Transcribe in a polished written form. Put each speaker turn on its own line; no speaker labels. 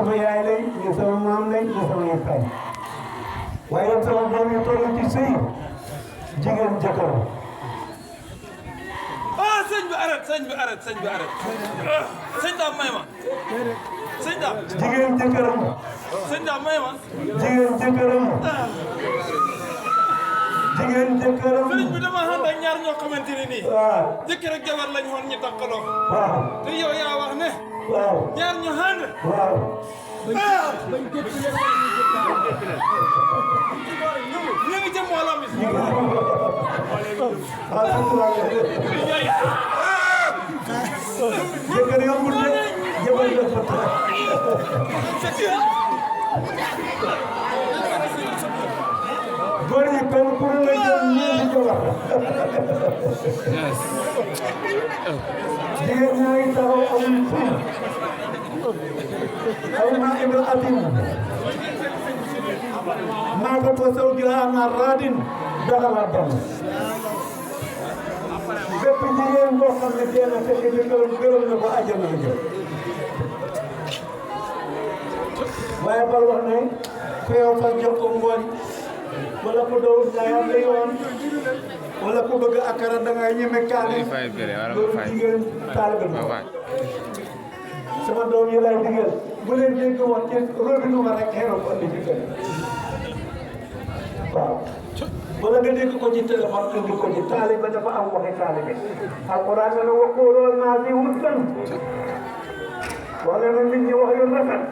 sama yaay lañ ñi sama maam lañ ñi sama yaay waaye nag sama doom yi toll ci sëy jigéen jëkkër
ah sëñ bi arrête sëñ bi arrête sëñ bi arrête sëñ daam may ma sëñ daam
jigéen jëkkëram
sëñ daam may ma
jigéen jëkkëram jigéen jëkkëram
sëriñ bi dama ànd ak ñaar ñoo xamante ne nii
waaw
jëkkër ak jabar lañ xoon ñu takkaloo
waaw
te yow yaa wax ne
waaw
ñaar ñu ànd
waaw
ñu ngi jëm mbooloo mi
jëkkër yombul de jabar dafa góor ñi benn pour la jël ñeenti jabar jigéen ñaa ngi taxaw amul fii aw naa ibra atim maa ko tasaw jiraana raadin daxala dam bépp jigéen boo xam ne teel a fekk ni gërëm na ko àjjana la jëm waaye bal wax ne ku yow fa jox ko ngooñ wala ku dawul jaayam la yoon wala ku bëgg akara da ngay ñeme kaani loolu jigéen taalibe bi sama doom yi lay digal bu leen dégg wax ci robinet ma rek xeeral ko andi ci kër waaw wala nga dégg ko ci téléphone indi ko ci taalibe dafa am waxi taalibe alquran ne wa qulu naasi husnan wala na nit ñi wax yu rafet